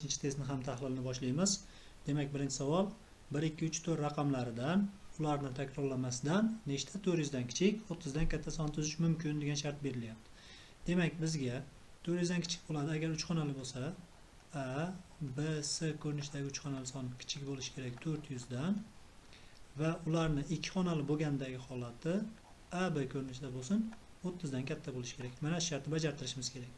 Testni ham tahlilini boshlaymiz. Demak, birinchi savol 1 2 3 4 raqamlaridan ularni takrorlamasdan nechta 400 dan kichik, 30 dan katta son tuzish mumkin degan shart berilyapti. Demak, bizga 400 dan kichik bo'ladi agar 3 xonali bo'lsa, A, B, C ko'rinishidagi 3 xonali son kichik bo'lishi kerak 400 dan va ularni 2 xonali bo'lgandagi holati A, B ko'rinishida bo'lsin, 30 dan katta bo'lishi kerak. Mana shu shartni bajartirishimiz kerak.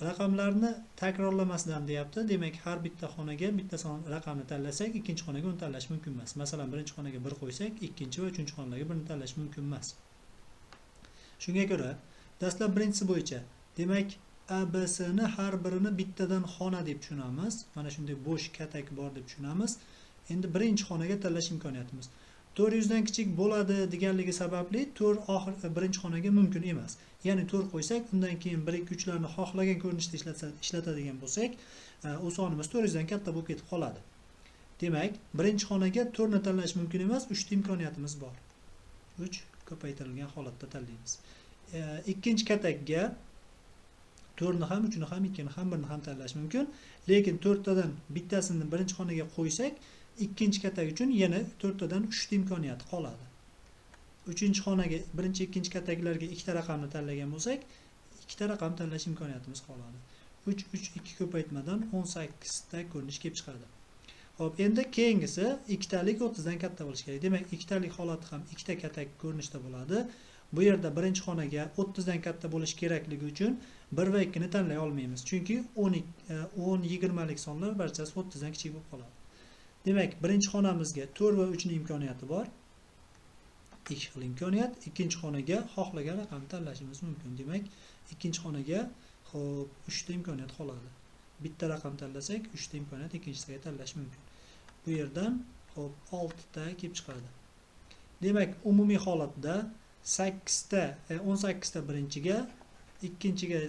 Raqamlarni takrorlamasdan deyapti. Demak, har bitta xonaga bitta son raqamni tanlasak, ikkinchi xonaga uni tanlash mumkin emas. Masalan, birinchi xonaga 1 qo'ysak, ikkinchi va uchinchi xonalarga 1ni tanlash mumkin emas. Shunga ko'ra, dastlab birinchisi bo'yicha, demak, A, B, C ni har birini bittadan xona deb tushunamiz. Mana shunday bo'sh katak bor deb tushunamiz. Endi birinchi xonaga tanlash imkoniyatimiz 400 dan kichik bo'ladi deganligi sababli 4 oxir birinchi xonaga mumkin emas. Ya'ni 4 qo'ysak, undan keyin 1 2 3 larni xohlagan ko'rinishda ishlatadigan bo'lsak, u sonimiz 400 dan katta bo'lib ketib qoladi. Demak, birinchi xonaga 4 ni tanlash mumkin emas, 3 ta imkoniyatimiz bor. 3 ko'paytirilgan holatda tanlaymiz. Ikkinchi katakka 4 ni ham, 3 ni ham, 2 ni ham, 1 ni ham tanlash mumkin. Lekin 4 tadan bittasini birinchi xonaga qo'ysak, ikkinchi katak uchun yana 4 tadan 3 ta imkoniyati qoladi. Uchinchi xonaga birinchi, ikkinchi kataklarga ikkita raqamni tanlagan bo'lsak, ikkita raqam tanlash imkoniyatimiz qoladi. 3 3 2 ko'paytmadan 18 ta ko'rinish kelib chiqadi. Xo'p, endi keyingisi ikkitalik 30 dan katta bo'lishi kerak. Demak, ikkitalik holati ham ikkita katak ko'rinishda bo'ladi. Bu yerda birinchi xonaga 30 dan katta bo'lishi kerakligi uchun 1 va 2 ni tanlay olmaymiz. Chunki 10 10 20 lik sonlar barchasi 30 dan kichik bo'lib qoladi. Demak, birinchi xonamizga 4 va 3 ning imkoniyati bor. Ikki xil imkoniyat. Ikkinchi xonaga xohlagan raqamni tanlashimiz mumkin. Demak, ikkinchi xonaga xo'p 3 ta imkoniyat qoladi. Bitta raqam tanlasak, 3 ta imkoniyat ikkinchisiga tanlash mumkin. Bu yerdan xo'p 6 ta kelib chiqadi. Demak, umumiy holatda 8 ta, 18 ta birinchiga, ikkinchiga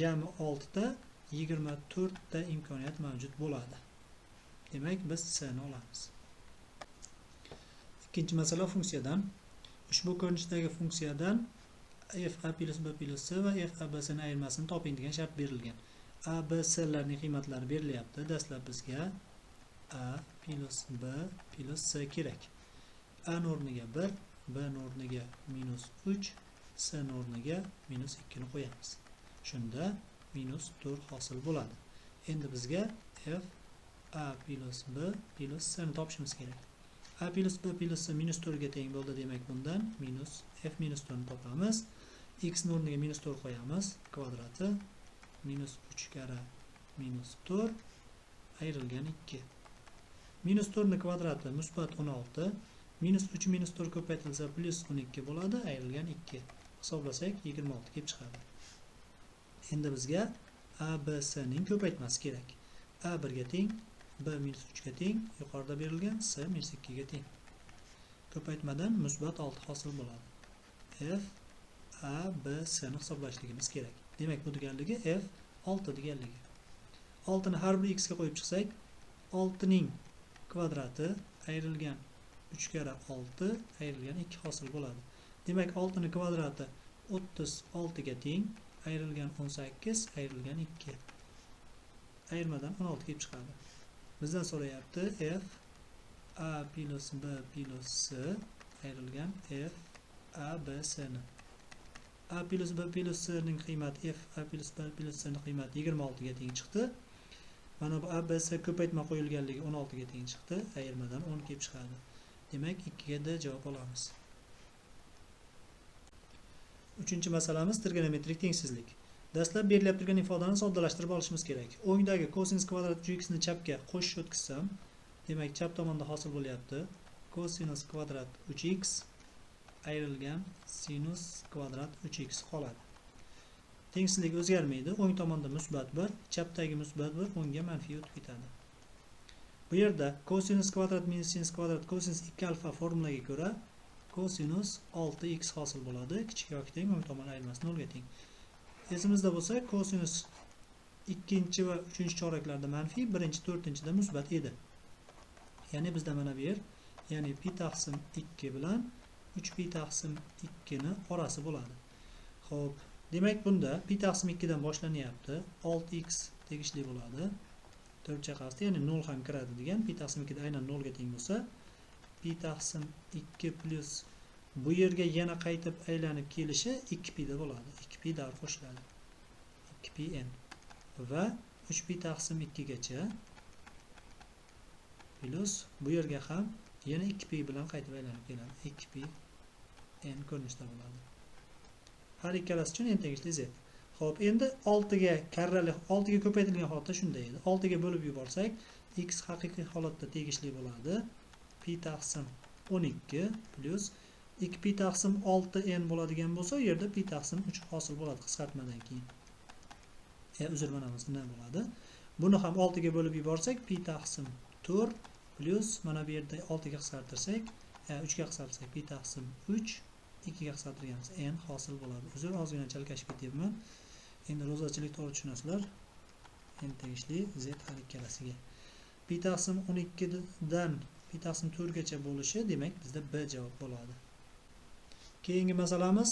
jami 6 ta, 24 ta imkoniyat mavjud bo'ladi. Demak, biz C ni olamiz. Ikkinchi masala funksiyadan. Ushbu ko'rinishdagi funksiyadan f a plus b plus c va f a b c ni ayirmasini toping degan shart berilgan. A, b, c larning qiymatlari berilyapti. Dastlab bizga a plus b plus c kerak. A ni o'rniga 1, b ni o'rniga minus 3, c ni o'rniga minus 2 ni qo'yamiz. Shunda minus 4 hosil bo'ladi. Endi bizga f a plus b plus c ni topishimiz kerak. A plus b plus c minus 4 ga teng bo'ldi, demak bundan minus f minus 4 ni topamiz. X ni o'rniga minus 4 qo'yamiz, kvadrati minus 3 karra minus 4 ayrilgan 2. Minus 4 ni kvadrati musbat 16, minus 3 minus 4 ko'paytirilsa plus 12 bo'ladi, ayrilgan 2. Hisoblasak 26 kelib chiqadi. Endi bizga a, b, c ning ko'paytmasi kerak. A 1 ga teng, b minus 3 ga teng, yuqorida berilgan c minus 2 ga teng. Ko'paytmadan musbat 6 hosil bo'ladi. F a, b, c ni hisoblashligimiz kerak. Demak, bu deganligi f 6 deganligi. 6 ni har bir x ga qo'yib chiqsak, 6 ning kvadrati ayrilgan 3 karra 6 ayrilgan 2 hosil bo'ladi. Demak, 6 ning kvadrati 36 ga teng, ayrilgan 18 ayrilgan 2. Ayirmadan 16 kelib chiqadi. Bizdan so'rayapti f a plus b plus c ayrilgan f a b c ni. A plus b plus c ning qiymati, f a plus b plus c ning qiymati 26 ga teng chiqdi. Mana bu a b c ko'paytma qo'yilganligi 16 ga teng chiqdi. Ayirmadan 10 kelib chiqadi. Demak, 2 ga D javob olamiz. Uchinchi masalamiz trigonometrik tengsizlik. Dastlab berilib turgan ifodani soddalashtirib olishimiz kerak. O'ngdagi kosinus kvadrat 3x ni chapga qo'shish o'tkazsam, demak chap tomonda hosil bo'lyapti. Kosinus kvadrat 3x ayrilgan sinus kvadrat 3x qoladi. Tengsizlik o'zgarmaydi. O'ng tomonda musbat 1, chapdagi musbat 1 o'ngga manfiy o'tib ketadi. Bu yerda kosinus kvadrat minus sinus kvadrat kosinus 2 alfa formulaga ko'ra kosinus 6x hosil bo'ladi. Kichik yoki teng, o'ng tomon ayirmasi 0 ga teng. Esimizda bo'lsa, kosinus ikkinchi va uchinchi choraklarda manfiy, birinchi, to'rtinchida musbat edi. Ya'ni bizda mana bu yer, ya'ni pi taqsim 2 bilan 3 pi taqsim 2 ni orasi bo'ladi. Xo'p, demak bunda pi taqsim 2 dan boshlanyapti. 6x tegishli bo'ladi. To'rtcha qasdi, ya'ni 0 ham kiradi degan, pi taqsim 2 da aynan 0 ga teng bo'lsa, pi taqsim 2 plyus bu yerga yana qaytib aylanib kelishi 2 pi da bo'ladi. 2 pi davr qo'shiladi. 2 pi n va 3 pi taqsim 2 gacha plyus bu yerga ham yana 2 pi bilan qaytib aylanib keladi. 2 pi n ko'rinishda bo'ladi. Har ikkalasi uchun n tegishli z. Xo'p, endi 6 ga karrali 6 ga ko'paytirilgan holatda shunday edi. 6 ga bo'lib yuborsak, x haqiqiy holatda tegishli bo'ladi. Pi taqsim 12 plyus 2 pi taqsim 6 n bo'ladigan bo'lsa, u yerda pi taqsim 3 hosil bo'ladi qisqartmadan keyin. Uzr, mana bu nima bo'ladi? Buni ham 6 ga bo'lib yuborsak, pi taqsim 4 plyus mana bu yerda 6 ga qisqartirsak, 3 ga qisqartirsak pi taqsim 3, 2 ga qisqartirganimiz n hosil bo'ladi. Uzr, ozgina chalkashib ketyapman. Endi ro'zachilik to'g'ri tushunasizlar. N tegishli z har ikkalasiga. Pi taqsim 12 dan pi taqsim 4 gacha bo'lishi, demak bizda B javob bo'ladi. Keyingi masalamiz,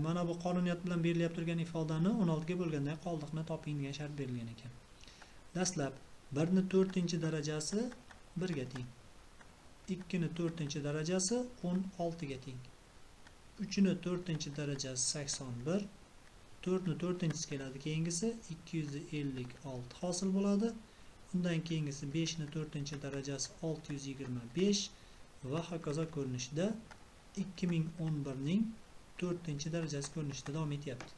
mana bu qonuniyat bilan berilib turgan ifodani 16 ga bo'lganda qoldiqni toping degan shart berilgan ekan. Dastlab 1 ni 4-darajasi 1 ga teng. 2 ni 4-darajasi 16 ga teng. 3 ni 4-darajasi 81, 4 ni 4-chisi keladi, keyingisi 256 hosil bo'ladi. Undan keyingisi 5 ni 4-darajasi 625 va hokazo ko'rinishida 2011 ning 4-darajasi ko'rinishida davom etyapti.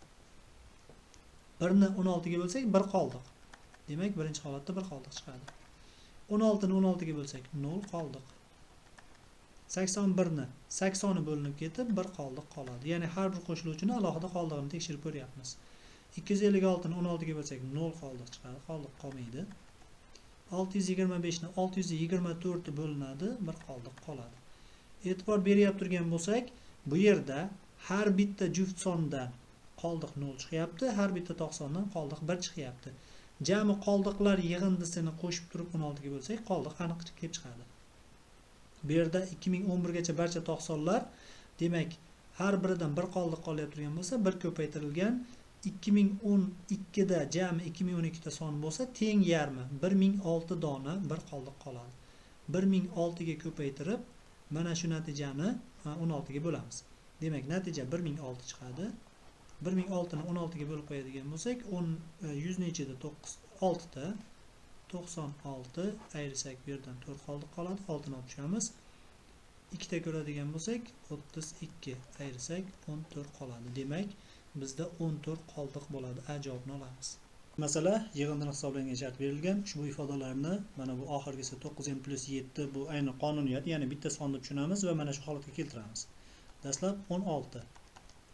1 ni 16 ga bo'lsak 1 qoldiq. Demak, birinchi holatda 1 qoldiq chiqadi. 16 ni 16 ga bo'lsak 0 qoldiq. 81 ni 80 ni bo'linib ketib 1 qoldiq qoladi. Ya'ni har bir qo'shiluvchini alohida qoldig'ini tekshirib ko'ryapmiz. 256 ni 16 ga bo'lsak 0 qoldiq chiqadi, qoldiq qolmaydi. 625 ni 624 bo'linadi, 1 qoldiq qoladi. E'tibor beryap turgan bo'lsak, bu yerda har bitta juft sondan qoldiq 0 chiqyapti, har bitta to'q sondan qoldiq 1 chiqyapti. Jami qoldiqlar yig'indisini qo'shib turib 16 ga bo'lsak, qoldiq aniq kelib chiqadi. Bu yerda 2011 gacha barcha to'q sonlar, demak, har biridan 1 qoldiq qolyap turgan bo'lsa, 1 ko'paytirilgan 2012 da jami 2012 ta son bo'lsa, teng yarmi 1006 dona 1 qoldiq qoladi. 1006 ga ko'paytirib mana shu natijani 16 ga bo'lamiz. Demak, natija 1006 chiqadi. 1006 ni 16 ga bo'lib qo'yadigan bo'lsak, 100 ni ichida 9 6 ta 96 ayirsak bu yerdan 4 qoldiq qoladi, 6 ni olib tushamiz. 2 ta ko'radigan bo'lsak, 32 ayirsak 14 qoladi. Demak, bizda 14 qoldiq bo'ladi. A javobini olamiz. Masala yig'indini hisoblangan shart berilgan. Ushbu ifodalarni mana bu oxirgisi 9n plus 7 bu ayni qonuniyat, ya'ni bitta son deb tushunamiz va mana shu holatga keltiramiz. Dastlab 16.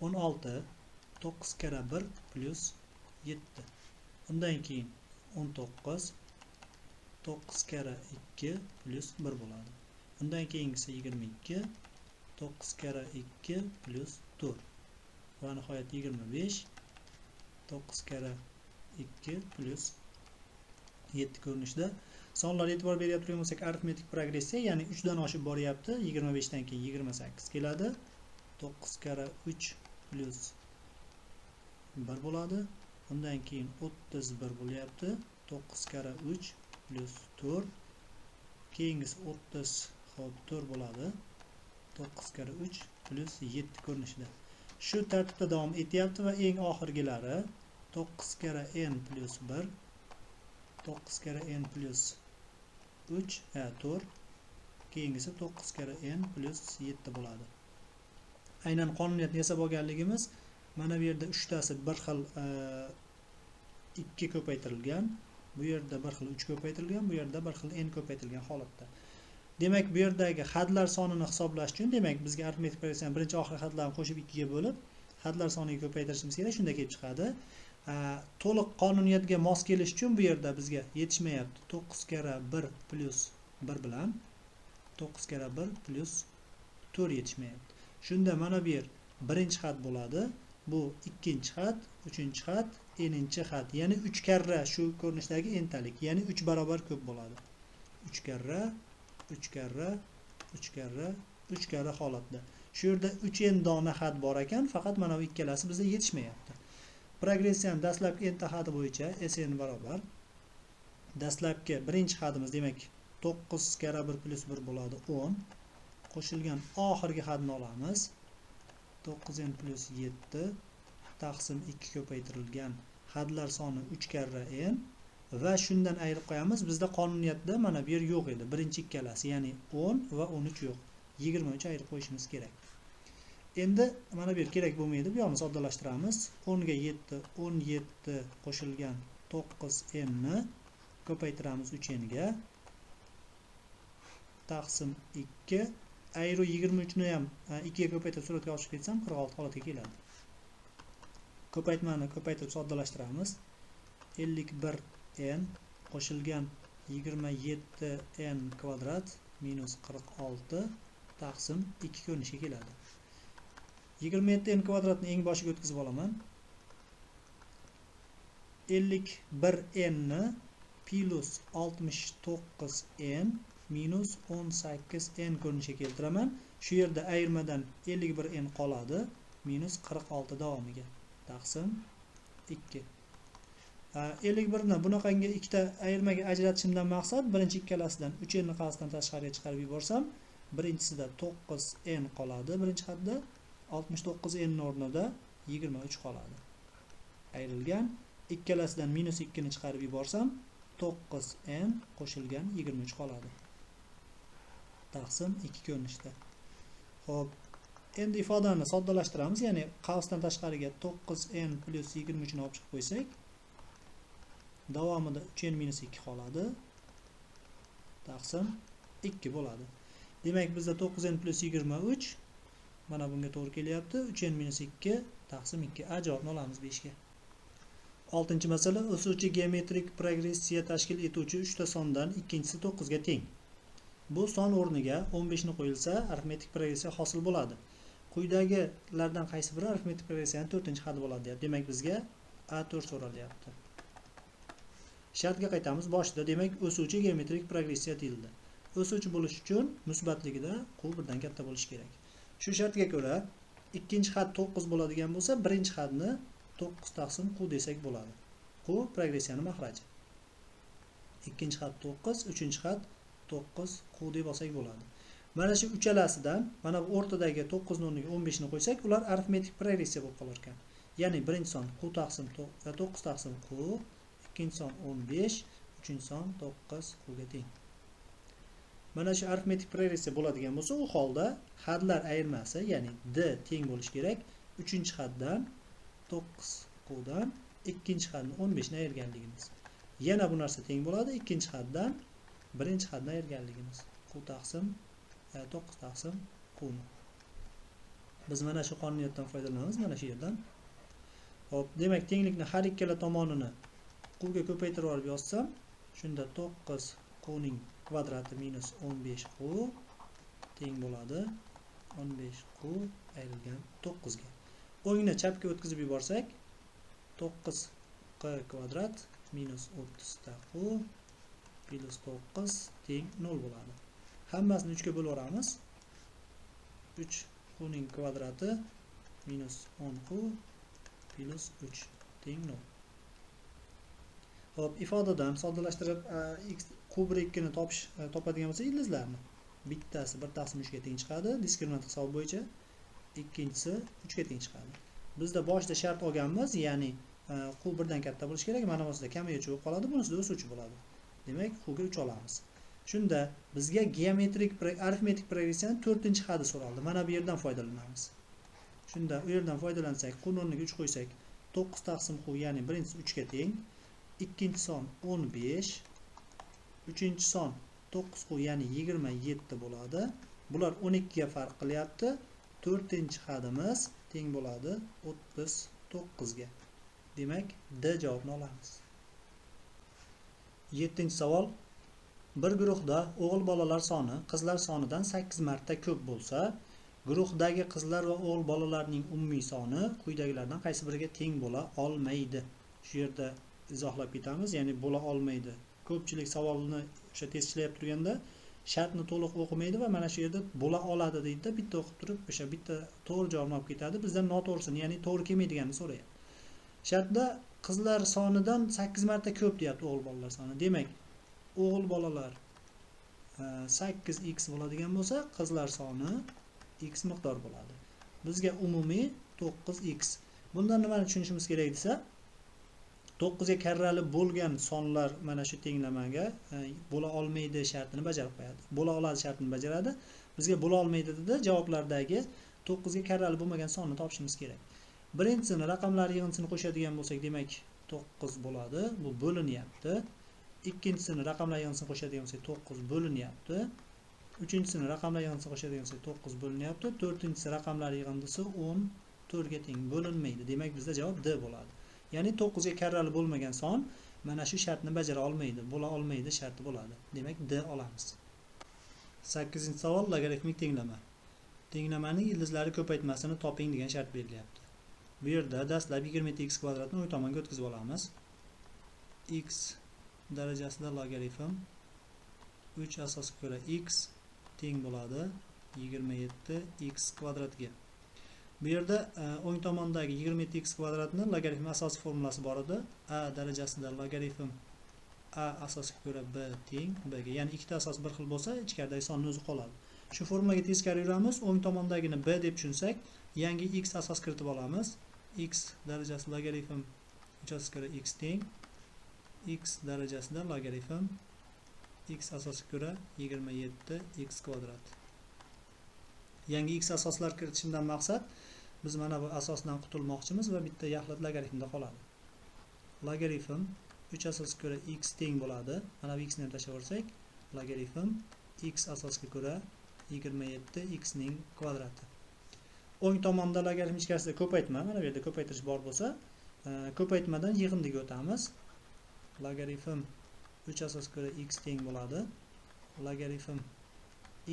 16 9 karra 1 plus 7. Undan keyin 19 9 karra 2 plus 1 bo'ladi. Undan keyingisi 22 9 karra 2 plus 4. Va nihoyat 25 9 karra 2 plus 7 ko'rinishida. Sonlar e'tibor beryapti turgan bo'lsak, arifmetik progressiya, ya'ni 3 dan oshib boryapti. 25 dan keyin 28 keladi. 9 karra 3 plus 1 bo'ladi. Undan keyin 31 bo'lyapti. 9 karra 3 plus 4. Keyingisi 30, xo'p, 4 bo'ladi. 9 karra 3 plus 7 ko'rinishida. Shu tartibda davom etyapti va eng oxirgilari 9 karra n plus 1, 9 karra n plus 3, 4, keyingisi 9 karra n plus 7 bo'ladi. Aynan qonuniyatni yasab olganligimiz mana bu yerda 3 tasi bir xil 2 ko'paytirilgan, bu yerda bir xil 3 ko'paytirilgan, bu yerda bir xil n ko'paytirilgan holatda. Demak, bu yerdagi hadlar sonini hisoblash uchun, demak, bizga arifmetik progressiyaning birinchi oxirgi hadlarini qo'shib 2 ga bo'lib, hadlar soniga ko'paytirishimiz kerak, shunda kelib chiqadi. To'liq qonuniyatga mos kelish uchun bu yerda bizga yetishmayapti. 9 karra 1 plus 1 bilan 9 karra 1 plus 4 yetishmayapti. Shunda mana bu yer birinchi xat bo'ladi. Bu ikkinchi xat, uchinchi xat, n-inchi xat. Ya'ni 3 karra shu ko'rinishdagi n-talik, ya'ni 3 barobar ko'p bo'ladi. 3 karra, 3 karra, 3 karra, 3 karra holatda. Shu yerda 3 n dona xat bor ekan, faqat mana bu ikkalasi bizda yetishmayapti. Progressiyaning dastlabki n ta xati bo'yicha Sn barobar Dastlabki birinchi hadimiz demak 9 karra 1 plus 1 bo'ladi 10. Qo'shilgan oxirgi hadni olamiz. 9n plus 7 taqsim 2 ko'paytirilgan hadlar soni 3 karra n va shundan ayirib qo'yamiz. Bizda qonuniyatda mana bu yer yo'q edi. Birinchi ikkalasi, ya'ni 10 va 13 yo'q. 23 ayirib qo'yishimiz kerak. Endi mana bu yer kerak bo'lmaydi. Bu yoqni soddalashtiramiz. 10 ga 7, 17 qo'shilgan 9n ni ko'paytiramiz 3n ga taqsim 2 ayiru 23 ni ham 2 ga ko'paytirib suratga olib chiqib ketsam 46 holatga keladi. Ko'paytmani ko'paytirib soddalashtiramiz. 51n qo'shilgan 27n kvadrat minus 46 taqsim 2 ko'rinishga keladi. 27n kvadratni eng boshiga o'tkazib olaman. 51n ni plus 69n minus 18n ko'rinishga keltiraman. Shu yerda ayirmadan 51n qoladi, minus 46 davomiga taqsim 2. 51 ni bunaqangi ikkita ayirmaga ajratishimdan maqsad birinchi ikkalasidan 3n ni qavsdan tashqariga chiqarib yuborsam, birinchisida 9n qoladi, birinchi hadda 69n ni o'rnida 23 qoladi. Ayrilgan ikkalasidan minus 2 ni chiqarib yuborsam 9n qo'shilgan 23 qoladi. Taqsim 2 ko'rinishda. Xo'p, endi ifodani soddalashtiramiz, ya'ni qavsdan tashqariga 9n plus 23 ni olib chiqib qo'ysak, davomida 3n minus 2 qoladi. Taqsim 2 bo'ladi. Demak, bizda 9n plus 23 mana bunga to'g'ri kelyapti. 3n minus 2 taqsim 2. A javobni olamiz 5 ga. 6-masala o'suvchi geometrik progressiya tashkil etuvchi 3 ta sondan ikkinchisi 9 ga teng. Bu son o'rniga 15 ni qo'yilsa, arifmetik progressiya hosil bo'ladi. Quyidagilardan qaysi biri arifmetik progressiyaning 4-xadi bo'ladi deyapti. Demak, bizga A4 so'ralyapti. Shartga qaytamiz. Boshida demak o'suvchi geometrik progressiya deyildi. O'suvchi bo'lish uchun musbatligida Q birdan katta bo'lishi kerak. Shu shartga ko'ra ikkinchi had 9 bo'ladigan bo'lsa, birinchi hadni 9 taqsim Q desak bo'ladi. Q progressiyaning mahraji. Ikkinchi had 9, uchinchi had 9 Q deb olsak bo'ladi. Mana shu uchalasidan mana bu o'rtadagi 9 ni o'rniga 15 ni qo'ysak, ular arifmetik progressiya bo'lib qolar ekan. Ya'ni birinchi son Q taqsim 9 taqsim Q, ikkinchi son 15, uchinchi son 9 Q ga teng. Mana shu arifmetik progressiya bo'ladigan bo'lsa, u holda hadlar ayirmasi, ya'ni d teng bo'lishi kerak. Uchinchi haddan 9 Q dan ikkinchi hadni 15 ni ayirganligimiz. Yana bu narsa teng bo'ladi ikkinchi haddan birinchi hadni ayirganligimiz. Q taqsim 9 taqsim Q ni. Biz mana shu qonuniyatdan foydalanamiz, mana shu yerdan. Xo'p, demak tenglikni har ikkala tomonini Q ga ko'paytirib olib yozsam, shunda 9 Q ning kvadrati minus 15 Q teng bo'ladi 15 Q ayrilgan 9 ga. O'ngni chapga o'tkazib yuborsak, 9 Q kvadrat minus 30 ta Q plus 9 teng 0 bo'ladi. Hammasini 3 ga bo'lib yuboramiz. 3 Q ning kvadrati minus 10 Q plus 3 teng 0. Xo'p, ifodadan soddalashtirib x Q1 2 ni topadigan bo'lsak, ildizlarni bittasi 1 taqsim 3 ga teng chiqadi, diskriminant hisobi bo'yicha, ikkinchisi 3 ga teng chiqadi. Bizda boshida shart olganmiz, ya'ni Q birdan katta bo'lishi kerak, mana bunisida kamayuvchi bo'lib qoladi, bunisida o'suvchi bo'ladi. Demak, Q ga 3 olamiz. Shunda bizga geometrik arifmetik progressiyaning 4-xadi so'raldi. Mana bu yerdan foydalanamiz. Shunda u yerdan foydalansak, Q o'rniga 3 qo'ysak, 9 taqsim Q, ya'ni birinchisi 3 ga teng, ikkinchi son 15, uchinchi son 9 Q, ya'ni 27 bo'ladi. Bular 12 ga farq qilyapti. 4-xadimiz teng bo'ladi 39 ga. Demak, D javobini olamiz. 7-savol. Bir guruhda o'g'il bolalar soni qizlar sonidan 8 marta ko'p bo'lsa, guruhdagi qizlar va o'g'il bolalarning umumiy soni quyidagilardan qaysi biriga teng bo'la olmaydi? Shu yerda izohlab ketamiz, ya'ni bo'la olmaydi. Ko'pchilik savolni o'sha testchilayap turganda shartni to'liq o'qimaydi va mana shu yerda bo'la oladi deydi-da, bitta o'qib turib o'sha bitta to'g'ri javobni olib ketadi. Bizdan noto'g'risini, ya'ni to'g'ri kelmaydiganini so'rayapti. Shartda qizlar sonidan 8 marta ko'p deyapti o'g'il bolalar soni. Demak, o'g'il bolalar 8x bo'ladigan bo'lsa, qizlar soni x miqdor bo'ladi. Bizga umumiy 9x. Bundan nimani tushunishimiz kerak desa, 9 ga karrali bo'lgan sonlar mana shu tenglamaga bo'la olmaydi shartini bajarib qo'yadi. Bo'la oladi shartini bajaradi. Bizga bo'la olmaydi dedi, javoblardagi 9 ga karrali bo'lmagan sonni topishimiz kerak. Birinchisini raqamlar yig'indisini qo'shadigan bo'lsak, demak 9 bo'ladi. Bu bo'linyapti. Ikkinchisini raqamlar yig'indisini qo'shadigan bo'lsak 9 bo'linyapti. Uchinchisini raqamlar yig'indisini qo'shadigan bo'lsak 9 bo'linyapti. To'rtinchisi raqamlar yig'indisi 14 ga teng bo'linmaydi. Demak, bizda javob D bo'ladi. Ya'ni 9 ga karrali bo'lmagan son mana shu shartni bajara olmaydi, bo'la olmaydi sharti bo'ladi. Demak, D olamiz. 8-savol logaritmik tenglama. Tenglamaning ildizlari ko'paytmasini toping degan shart berilyapti. Bu yerda dastlab 27x kvadratni o'ng tomonga o'tkazib olamiz. X darajasida logaritm 3 asosga ko'ra x teng bo'ladi 27x kvadratga. Bu yerda o'ng tomondagi 27x kvadratni logaritm asosiy formulasi bor edi. A darajasida logaritm a asosga ko'ra b teng b ga. Ya'ni ikkita asos bir xil bo'lsa, ichkaridagi sonni o'zi qoladi. Shu formulaga teskari yuramiz. O'ng tomondagini b deb tushunsak, yangi x asos kiritib olamiz. X darajasi logaritm 3 asosga ko'ra x teng x darajasida logaritm x asosiga ko'ra 27x kvadrat. Yangi x asoslar kiritishimdan maqsad, biz mana bu asosdan qutulmoqchimiz va bitta yaxlit logaritmda qoladi. Logaritm 3 asosga ko'ra x teng bo'ladi. Mana bu x ni ham tashlab yuborsak, logaritm x asosiga ko'ra 27 x ning kvadrati. O'ng tomonda logaritm ichkarisida ko'paytma, mana bu yerda ko'paytirish bor bo'lsa, ko'paytmadan yig'indiga o'tamiz. Logaritm 3 asosiga ko'ra x teng bo'ladi. Logaritm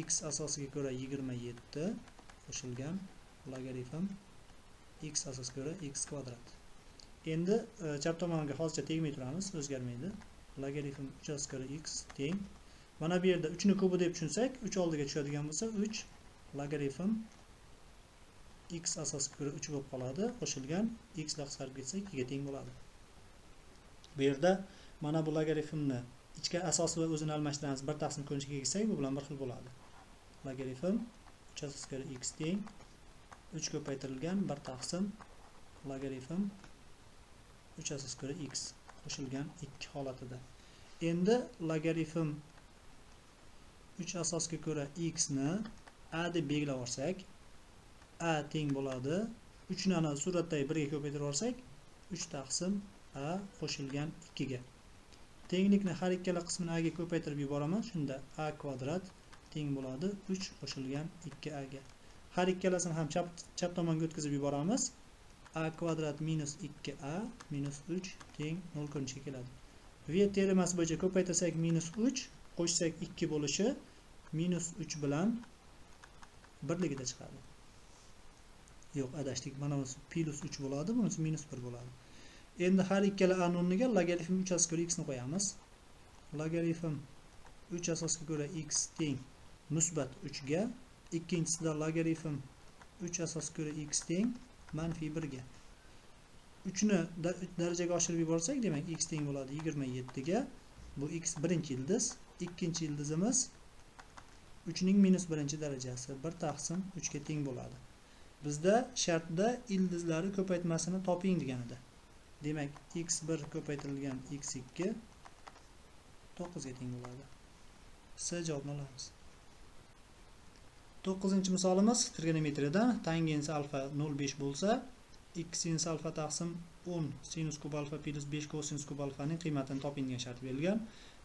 x asosiga ko'ra 27 qo'shilgan logaritm x asosiga ko'ra x kvadrat. Endi chap tomonga hozircha tegmay turamiz, o'zgarmaydi. Logaritm 3 asosiga ko'ra x teng. Mana bu yerda 3 ni kubi deb tushunsak, 3 oldiga tushadigan bo'lsa, 3 logaritm x asosiga ko'ra 3 bo'lib qoladi, qo'shilgan x ila qisqarib ketsa 2 ga teng bo'ladi. Bu yerda mana bu logaritmni ichki asosi va o'zini almashtiramiz, 1 taqsim ko'rinishga kelsak, bu bilan bir xil bo'ladi. Logaritm 3 asosiga ko'ra x teng 3 ko'paytirilgan 1 taqsim logaritm 3 asosiga ko'ra x qo'shilgan 2 holatida. Endi logaritm 3 asosga ko'ra x ni a deb belgilab olsak, a teng bo'ladi. 3 ni ana suratdagi 1 ga ko'paytirib olsak, 3 taqsim a qo'shilgan 2 ga. Tenglikni har ikkala qismini a ga ko'paytirib yuboraman. Shunda a kvadrat teng bo'ladi 3 qo'shilgan 2a ga. Har ikkalasini ham chap tomonga o'tkazib yuboramiz. A kvadrat minus 2a minus 3 teng 0 ko'rinishga keladi. Viet teoremasi bo'yicha ko'paytirsak minus 3, qo'shsak 2 bo'lishi minus 3 bilan birligida chiqadi. Yo'q, adashdik. Mana bunisi plus 3 bo'ladi, bunisi minus 1 bo'ladi. Endi har ikkala a o'rniga logaritm 3 asosga ko'ra x ni qo'yamiz. Logaritm 3 asosga ko'ra x teng musbat 3 ga, ikkinchisida logaritm 3 asosga ko'ra x teng manfiy 1 ga. 3 ni darajaga oshirib yuborsak, demak x teng bo'ladi 27 ga. Bu x birinchi ildiz, ikkinchi ildizimiz 3 ning minus birinchi darajasi 1 taqsim 3 ga teng bo'ladi. Bizda shartda ildizlari ko'paytmasini toping deganida. Demak, x1 ko'paytirilgan x2 9 ga teng bo'ladi. S javobini olamiz. 9-misolimiz trigonometriyada tangens alfa 0.5 bo'lsa, 2 sinus alfa taqsim 10 sinus kub alfa plus 5 kosinus kub alfaning qiymatini toping degan shart berilgan.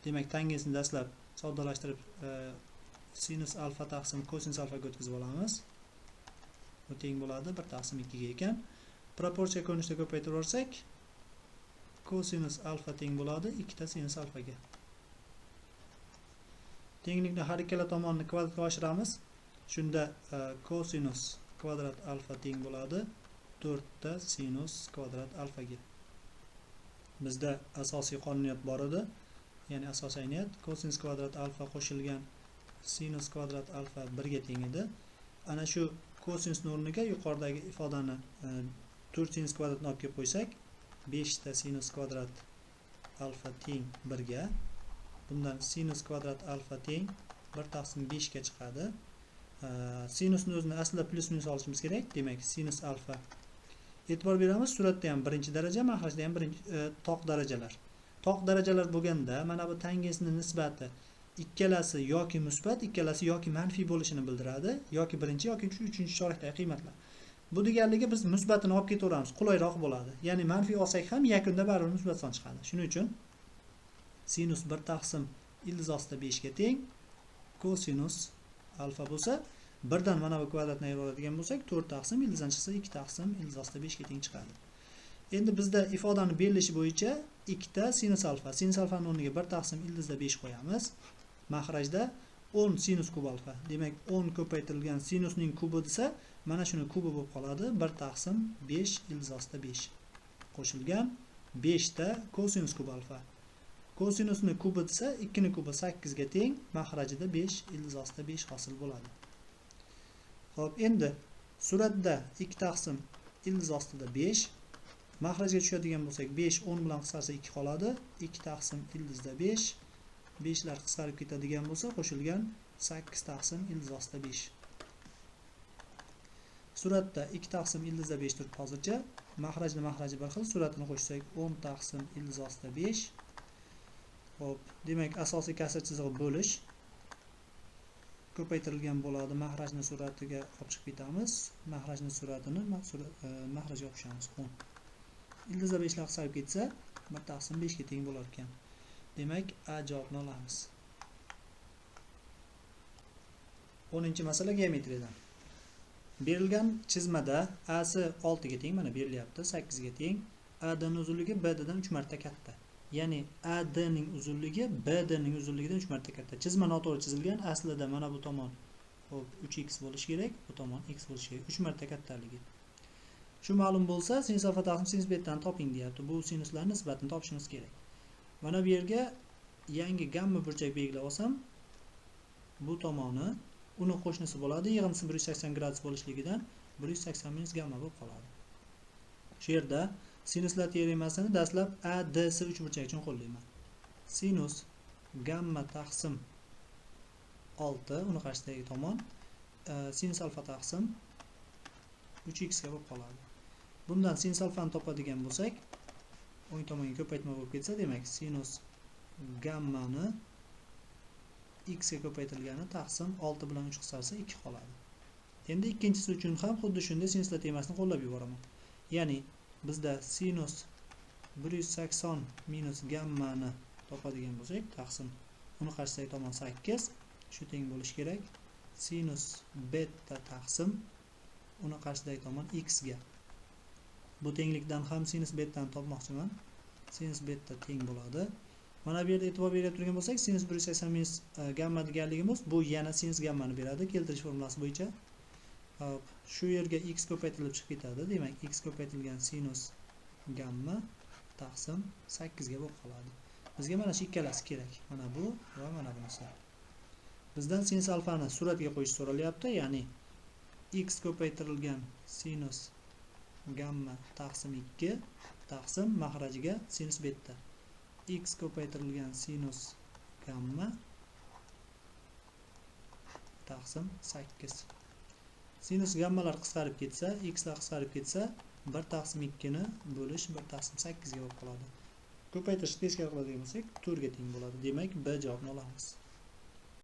Demak, tangensni dastlab soddalashtirib sinus alfa taqsim kosinus alfaga o'tkazib olamiz. Bu teng bo'ladi 1 taqsim 2 ga ekan. Proporsiya ko'rinishida ko'paytirib yuborsak, kosinus alfa teng bo'ladi 2 ta sinus alfaga. Tenglikni har ikkala tomonni kvadratga oshiramiz. Shunda kosinus kvadrat alfa teng bo'ladi 4 ta sinus kvadrat alfaga. Bizda asosiy qonuniyat bor edi. Ya'ni asosiy ayniyat kosinus kvadrat alfa qo'shilgan sinus kvadrat alfa 1 ga teng edi. Ana shu kosinusning o'rniga yuqoridagi ifodani 4 sinus kvadratni olib kelib qo'ysak, 5 ta sinus kvadrat alfa teng 1 ga. Bundan sinus kvadrat alfa teng 1 taqsim 5 ga chiqadi. Sinusni o'zini aslida plyus minus olishimiz kerak. Demak, sinus alfa. E'tibor beramiz, suratda ham birinchi daraja, mahrajda ham birinchi toq darajalar. Toq darajalar bo'lganda mana bu tangensning nisbati ikkalasi yoki musbat, ikkalasi yoki manfiy bo'lishini bildiradi, yoki birinchi yoki uchinchi chorakdagi qiymatlar. Bu deganligi biz musbatini olib ketaveramiz, qulayroq bo'ladi. Ya'ni manfiy olsak ham yakunda baribir musbat son chiqadi. Shuning uchun sinus 1 taqsim ildiz ostida 5 ga teng kosinus alfa bo'lsa, birdan mana bu kvadratni ayirib oladigan bo'lsak, 4 taqsim ildizdan chiqsa 2 taqsim ildiz ostida 5 ga teng chiqadi. Endi bizda ifodani berilishi bo'yicha 2 ta sinus alfa, sinus alfaning o'rniga 1 taqsim ildizda 5 qo'yamiz. Mahrajda 10 sinus kub alfa. Demak, 10 ko'paytirilgan sinusning kubi desa, mana shuni kubi bo'lib qoladi. 1 taqsim 5 ildiz ostida 5 qo'shilgan 5 ta kosinus kub alfa. Kosinusni kubi desa, 2 ning kubi 8 ga teng, mahrajida 5 ildiz ostida 5 hosil bo'ladi. Xo'p, endi suratda 2 taqsim ildiz ostida 5 mahrajga tushadigan bo'lsak, 5 10 bilan qisqarsa 2 qoladi. 2 taqsim ildizda 5, 5 lar qisqarib ketadigan bo'lsa, qo'shilgan 8 taqsim ildiz ostida 5. Suratda 2 taqsim ildizda 5 turibdi hozircha. Mahrajni mahraji bir xil, suratini qo'shsak 10 taqsim ildiz ostida 5. Xo'p, demak, asosiy kasr chizig'i bo'lish ko'paytirilgan bo'ladi. Mahrajni suratiga olib chiqib ketamiz. Mahrajni suratini mahrajga qo'shamiz 10. Ildizda 5 lar qisqarib ketsa, 1 taqsim 5 ga teng bo'lar ekan. Demak, A javobini olamiz. 10-masala geometriyadan. Berilgan chizmada AC 6 ga teng, mana berilyapti, 8 ga teng. AD ning uzunligi BD dan 3 marta katta. Ya'ni AD ning uzunligi BD ning uzunligidan 3 marta katta. Chizma noto'g'ri chizilgan. Aslida mana bu tomon hop 3x bo'lishi kerak, bu tomon x bo'lishi kerak. 3 marta kattaligi. Shu ma'lum bo'lsa, sinus alfa taqsim sinus betani toping deyapti. Bu sinuslarning nisbatini topishimiz kerak. Mana bu yerga yangi gamma burchak belgilab olsam, bu tomoni uni qo'shnisi bo'ladi. Yig'indisi 180 gradus bo'lishligidan 180 minus gamma bo'lib qoladi. Shu yerda sinuslar teoremasini dastlab ADC uchburchak uchun qo'llayman. Sinus gamma taqsim 6, uni qarshisidagi tomon, sinus alfa taqsim 3x ga bo'lib qoladi. Bundan sinus alfani topadigan bo'lsak, o'ng tomonga ko'paytma bo'lib ketsa, demak sinus gammani x ga ko'paytirilgani taqsim 6 bilan 3 qisqarsa 2 qoladi. Endi ikkinchisi uchun ham xuddi shunday sinuslar temasini qo'llab yuboraman. Ya'ni bizda sinus 180 minus gammani topadigan bo'lsak, taqsim uni qarshisidagi tomon 8, shu teng bo'lishi kerak. Sinus beta taqsim uni qarshisidagi tomon x ga. Bu tenglikdan ham sinus betani topmoqchiman. Sinus beta teng bo'ladi. Mana bu yerda e'tibor berib turgan bo'lsak, sinus 180 minus gamma deganligimiz bu yana sinus gammani beradi keltirish formulasi bo'yicha. Hop, shu yerga x ko'paytirilib chiqib ketadi. Demak, x ko'paytirilgan sinus gamma taqsim 8 ga bo'lib qoladi. Bizga mana shu ikkalasi kerak. Mana bu va mana bunisi. Bizdan sinus alfani suratga qo'yish so'ralyapti, ya'ni x ko'paytirilgan sinus gamma taqsim 2 taqsim mahrajiga sinus beta. X ko'paytirilgan sinus gamma taqsim 8. Sinus gammalar qisqarib ketsa, x lar qisqarib ketsa, 1 taqsim 2 ni bo'lish 1 taqsim 8 ga bo'lib qoladi. Ko'paytirish teskari qiladigan bo'lsak, 4 ga teng bo'ladi. Demak, B javobini olamiz.